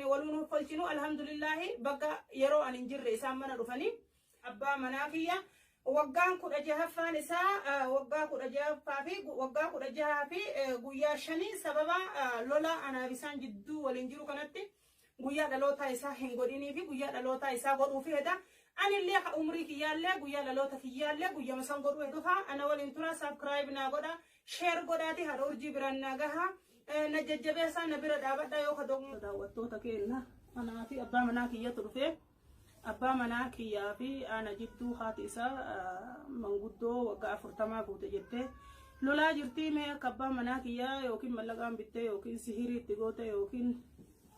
argine waluun hoffolchinu. Alhamdulillaahi, bakka yeroo ani hin jirre isaan mana dhufanii abbaa manaa kiyya waggaan 16ffaan isaa, waggaa 16ffaa fi waggaa 16 fi guyyaa 5 sababa lola anaaf isaan jidduu waliin jiru kanatti guyyaa dhalootaa isaa hin godhinii fi guyyaa dhalootaa isaa godhuu fi heda. Anillee ka umrii kiyyaallee guyyaa dhaloota kiyyaallee guyyama san godhuu hedufa. Ana waliin tura, subscribe naa godha, share godhaati haadha Urjii biraan naa gaha, na jajjabeessaa, na bira dhaabadha yoo ka daawwattoota keenna. Anaa fi abbaa manaa kiyyatu dhufee abbaa manaa kiyyaa fi ana jidduu haati isaa manguddoo waggaa 40 guute jettee lolaa jirtii. Mee akka abbaa manaa kiyyaa yookiin mallaqaan bittee yookiin sihirii itti goote yookiin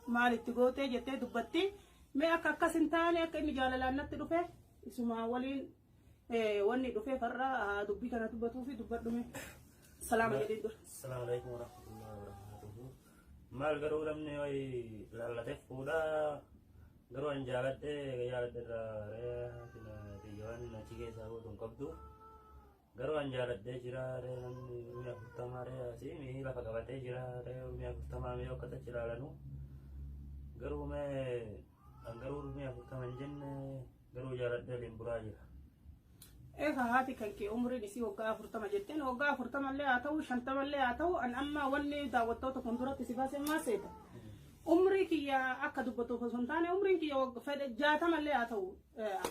maal itti goote jettee dubbatti. Mee akka akkas hin taane, akka inni jaalalaan natti dhufe isumaa waliin wanni dhufe farra dubbii kana dubbatuu fi dubbadhume. Salaama jedheen dura. Assalamu alaikum warahmatullahi wabarakatuh. Maal garuu namni wayi laallatee fuudhaa, garuu an jaaladhe jaaladhe irraa xiyya waan achi keessaa gootu hin qabdu. Garuu an jaaladhee jira ree, namni umrii 40 ree asii mii lafa qabatee jira ree, umrii 40 mee akka tachi ilaalanu. Garuu mee an garuu umrii 40 hin jenne, garuu jaaladhee waliin buraa jira. Egaa haati kan kee umriin isii waggaa 40 jetteen, waggaa 40llee haa ta'u, 50llee haa ta'u, an amma wanni daawwattoota kun duratti si baasee maal seeta? Umrii kiyya akka dubbatuuf osoo hin taane, umriin kiyya fedhe 60llee haa ta'u,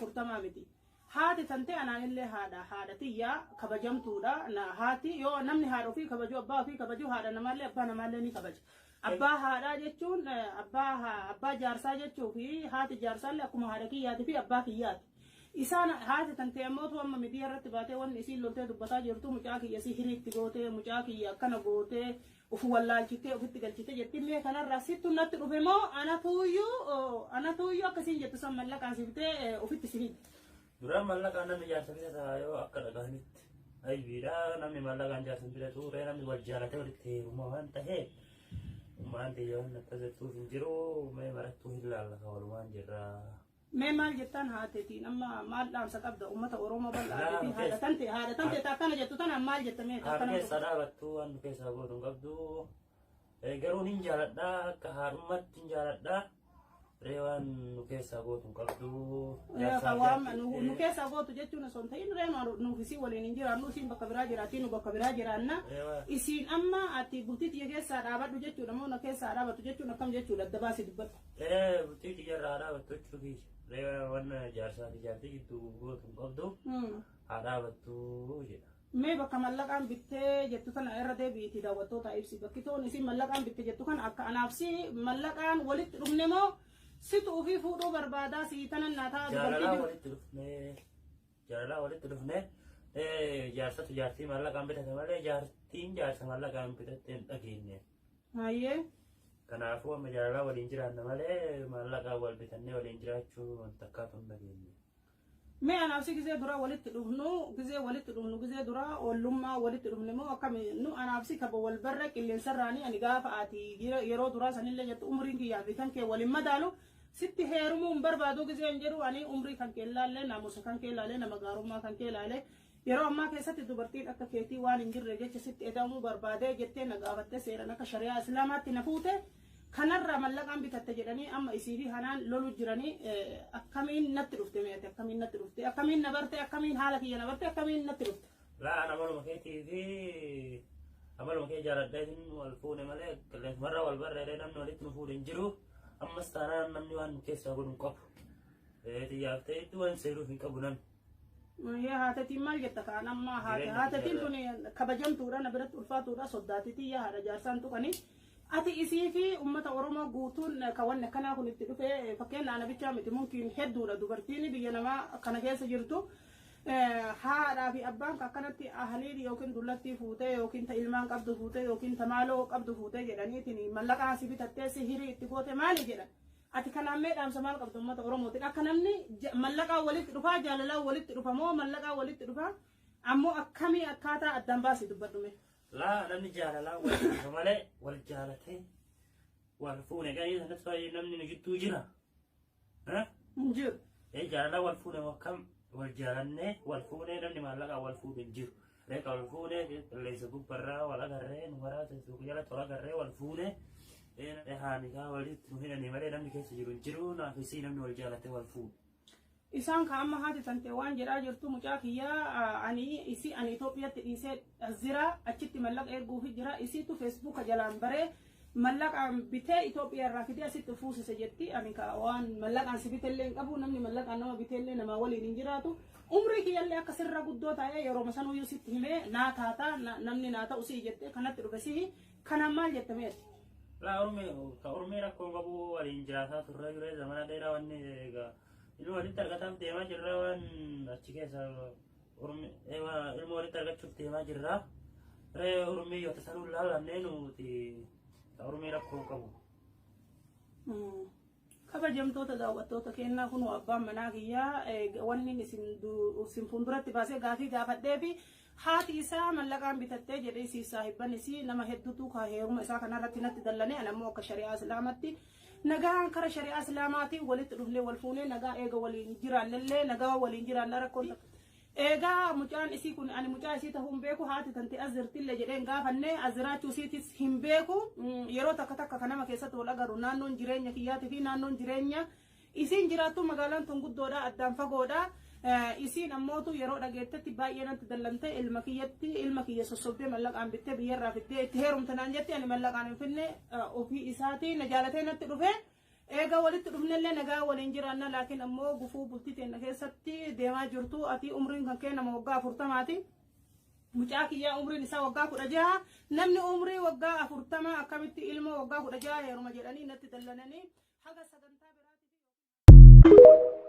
40 miti. Haati tantee anaanillee haadha tiyya kabajamtuudha. Haati yoo namni haadha ofii kabaju, abbaa ofii kabaju, haadha namaallee abbaa namaallee ni kabaja. Abbaa haadhaa jechuun abbaa jaarsaa jechuu fi haati jaarsaallee akkuma haadha kiyyaatii fi abbaa kiyyaati. Isaan haati tantee ammoo amma miidiyaa irratti baatee wanni isiin loltee dubbataa jirtu mucaa kiyya sihirii itti gootee, mucaa kiyya akkana gootee, uf wallaalchitee ofitti galchitee jetti. Mee kanarraa sittu natti dhufe moo anatuuyyuu akkasiin jettu san mallaqaan si bitee ofitti si fide? Duraan mallaqaan namni jaarsa bitata yoo akka dhagahanitti. Aybiidha, namni mallaqaan jaarsa bitatu ree, namni wal jaalatee walitti heeruma waan ta'eef. Ummaan tiyya waan akkas jettuuf hin jiru, mee marattuu hin laallata, walumaan jirra. Mee maal jettaan haateetiin? Amma maal dhaamsa qabda uummata Oromoo bal'aa fi haadha tante akkana jettu tanaan maal jetta mee? Haadha keessaa dhaabattu waan nu keessaa gootu hin qabdu. Garuu hin jaaladhaa, akka haadhummaatti hin jaaladhaa. Ree waan nu keessaa gootu hin qabdu. Waan nu keessaa gootu jechuun osoo hin ta'in, ree nuuf isii waliin hin jiraannu, isiin bakka biraa jiraatti, nu bakka biraa jiraanna. Isiin amma ati bultii tiyya keessaa dhaabadhu jechuudha moo na keessaa dhaabatu jechuun akkam jechuudha? Adda baasii dubbadhu. Bultii tiyya irraa dhaabattu jechuu kiyya. Ree waan jaarsaa fi jaartii gidduu gootu hin qabdu. Haa dhaabattu jedha. Mee bakka mallaqaan bittee jettu tana irra deebi'iitii daawwattoota ibsi. Bakki toon isin mallaqaan bitte jettu kana akka anaaf si mallaqaan walitti dhufne moo situ ofii fuudhuu barbaadaa si tanan naa ta'a Jaalalaa walitti dhufnee, jaalalaa walitti dhufnee, jaarsatu jaartii mallaqaan bitate malee jaartiin jaarsa mallaqaan bitatte hin dhageenye. Hayyee. Kanaafuu amma jaalalaa waliin jiraanna malee mallaqaan wal bitannee waliin jiraachuu wanta akkaatu hin dhageenye. Mee anaaf si gizee dura walitti dhufnu, gizee walitti dhufnu, gizee dura ollummaa walitti dhufne moo akkami? Nu anaaf si kaba wal barra qilleensarraanii. Ani gaafa ati yeroo duraa sanillee jettu umriin kiyyaa fi kan kee waliin madaalu, sitti heerumuu hin barbaadu gizee hin jedhu, ani umrii kan kee ilaallee, naamusa kan kee ilaalee, nama gaarummaa kan kee ilaalee, yeroo ammaa keessatti dubartiin akka keetii waan hin jirre jecha sitti eda'amuu barbaadee jettee na gaafatte, seeran akka shari'aa Islaamaatti na fuute. Kanarraa mallaqaan bitatte jedhanii amma isii fi hanaan lolu jiranii. Akkamiin natti dhufte? Meete akkamiin natti dhufte? Akkamiin na barte? Akkamiin haala kiyya na barte? Akkamiin natti dhufte? Laa, ana amaluma keetii fi amaluma kee jaaladheetiin wal fuune malee qilleensumarraa wal barreeree namni walitti nu fuudhe hin jiru. Ammas taanaan namni waan nu keessaa godhu hin qabu. Xiyyaaf ta'e itti waan seeruuf hin qabu namni. Yee, haatetiin maal jetta kaan amma haate haatetiin tun kabajamtuudha, na biratti ulfaatuudha, soddaatitii yaa haadha jaarsaan tuqanii. Ati isii fi uummata Oromoo guutuun kan wanni akkanaa kun itti dhufe, fakkeenya ana bichaa miti, mumkiin hedduudha dubartiin biyya namaa kana keessa jirtu. Haadhaa fi abbaan akkanatti ahliin yookiin dullattii fuutee yookiin ta ilmaan qabdu fuutee yookiin ta maaloo qabdu fuutee jedhaniitiin mallaqaa si bitattee sihirii itti goote maali jedhan. Ati kanaan mee dhaamsa maal qabdu uummata Oromootiin? Akka namni mallaqaa walitti dhufaa, jaalalaan walitti dhufa moo mallaqaa walitti dhufaa? Ammoo akkamii akkaataa addaan baasii dubbadhume? Laa, namni jaalalaan walitti dhufa malee wal jaalatee wal fuune ganii sanatti baay'ee namni nu jidduu jira. Hin jiru. Ee, jaalalaan wal fuune, akkam wal jaalannee wal fuunee, namni maallaqaa wal fuudhe hin jiru. Reeqa wal fuunee qilleensa gubbarraa wal agarree, nu maraa suuqii jalatti wal agarree wal fuunee. Haanikaa walitti nu hidhanii malee namni keessa jiru hin jiru, naaf isii namni wal jaalatee wal fuudhu. Isaan ka amma haati tante waan jedhaa jirtu, mucaa kiyyaa ani isii ani Itoophiyaatti dhiisee jira, achitti mallaqa erguufi jira, isiitu Feesbuuka jalaan baree mallaqaan bitee Itoophiyaa irraa fidee asitti fuusise jetti. Ani ka waan mallaqaan si bitellee hin qabu, namni mallaqaan nama bitellee namaa waliin hin jiraatu. Umrii kiyyallee akka sirra guddoo ta'ee yeroo sanuyyuu sitti himee naa taata, namni naa ta'u sii jette, kanatti dhufe sii kanaan maal jette meeti? Laa, ormi ka ormii rakkoo qabu, waliin jiraataa turre ture zamana dheeraa. Wanni egaa ilma walitti argataaf deemaa jirra, waan achi keessa ormi ilma walitti argachuuf deemaa jirra. Ree ormii yoo tasanuu laalannee nuti ka ormii rakkoo qabu. Kabajamtoota daawwattoota kennaa, kun abbaan manaa kiyyaa wanni isin fuulduratti baasee gaafii gaafadhee fi haati isaa mallaqaan bitattee jedhee isii saahibban isii nama hedduutu ka heeruma isaa kanarratti natti dallane. Ani ammoo akka shari'aa islaamatti nagaan kara shari'aa islaamaatiin walitti dhufnee wal fuunee nagaa eega waliin jiraannellee nagaa waliin jiraanna. Rakkoon eegaa mucaan isii kun ani mucaa isii ta'uu hin beeku, haati tante as jirtillee jedheen gaafanne, as jiraachuu isiitis hin beeku. Yeroo takka takka kan nama keessatti wal agarru, naannoon jireenya kiyyaatii fi naannoon jireenya isiin jiraattu magaalaan tun guddoodha, addaan fagoodha. Isiin ammootu yeroo dhageettetti baay'ee natti dallante. Ilma kiyyatti ilma kiyya sossobdee mallaqaan bittee biyyarraa fiddee itti heerumte naan jetti. Ani mallaqaan hin finne, ofii isaatii na jaalatee natti dhufe. Eega walitti dhufnellee nagaa waliin jiraanna, laakiin ammoo gufuu bultii teenya keessatti deemaa jirtu. Ati umriin kan kee nama waggaa 40ti. Mucaa kiyyaa umriin isaa waggaa 16. Namni umrii waggaa 40 akkamitti ilmoo waggaa 16 heeruma jedhanii natti dallananii haga sagantaa biraati.